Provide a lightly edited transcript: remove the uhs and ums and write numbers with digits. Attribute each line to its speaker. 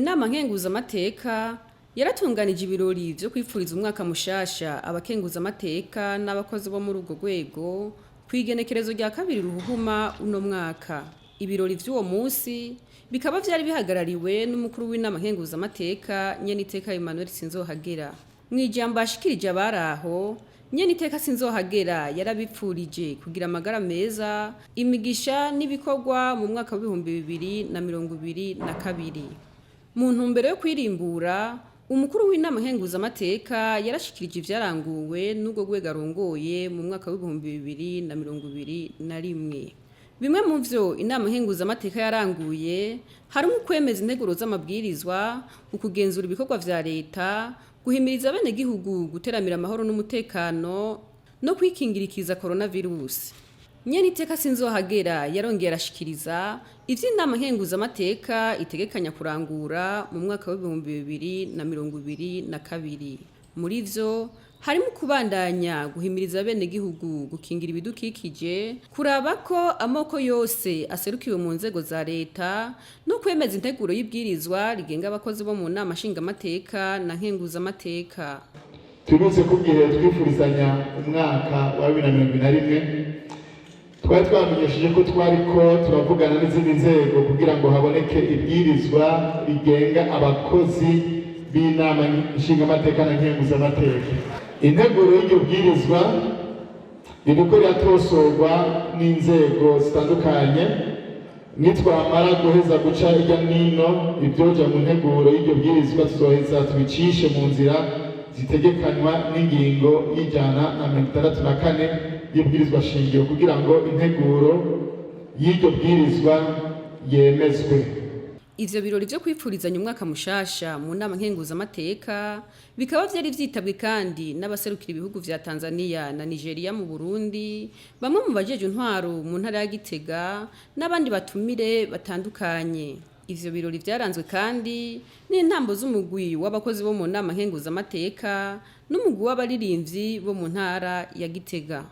Speaker 1: Inama nkenguzamateka yaratunganije ibirori vyo kwipfuriza umwaka mushasha abakenguzamateka n'abakozi bo muri urwo rwego kw'igenekerezo rya 2 Ruhuhuma uno mwaka. Ibirori vy'uwo musi bikaba vyari bihagarariwe n'umukuru w'inama nkenguzamateka, nyeniteka Emmanuel Sinzohagera. Mw'ijambo yashikirije abari aho, nyeniteka Sinzohagera yarabipfurije kugira amagara meza, imigisha n'ibikorwa mu mwaka w'2022. Mu ntumbero yo kwirimbura, umukuru w'inama nkenguzamateka yarashikirije ivyaranguwe n'urwo rwego arongoye mu mwaka w'2021. Bimwe mu vyo inama nkenguzamateka yaranguye harimwo ukwemeza integuro z'amabwirizwa, ukugenzura ibikorwa vya leta, guhimiriza abenegihugu guteramira amahoro n'umutekano no kwikingirikiza coronavirus. Nyeniteka Sinzohagera yarongeye arashikiriza ivyo inama nkenguzamateka itegekanya kurangura mu mwaka w'2022. Muri vyo harimo kubandanya guhimiriza abenegihugu gukingira ibidukikije, kuraba ko amoko yose aserukiwe mu nzego za leta no kwemeza integuro y'ibwirizwa rigenga abakozi bo mu nama nshingamateka na nkenguzamateka.
Speaker 2: Tubibutse ko igihe twifurizanya umwaka wa 2021 twari twamenyesheje ko twariko turavugana n'izindi nzego kugira ngo haboneke ibwirizwa rigenga abakozi b'inama nshingamateka na nkenguzamateka. Integuro y'iryo bwirizwa ririko riratosorwa n'inzego zitandukanye. Nitwamara guheza guca irya nino ibyoja mu nteguro y'iryo bwirizwa, tuzoheza tubicishe mu nzira zitegekanywa n'ingingo y'164 y'ibwirizwa shingiro kugira ngo integuro y'iryo bwirizwa yemezwe.
Speaker 1: Ivyo birori vyo kwipfurizanya umwaka mushasha mu nama nkenguzamateka bikaba vyari vyitabwe kandi n'abaserukira ibihugu vya Tanzania na Nigeria mu Burundi, bamwe mu bajejwe intwaro mu ntara ya Gitega n'abandi batumire batandukanye. Ivyo birori vyaranzwe kandi n'intambo z'umugwi w'abakozi bo mu nama nkenguzamateka n'umugwi w'abaririmvyi bo mu ntara ya Gitega.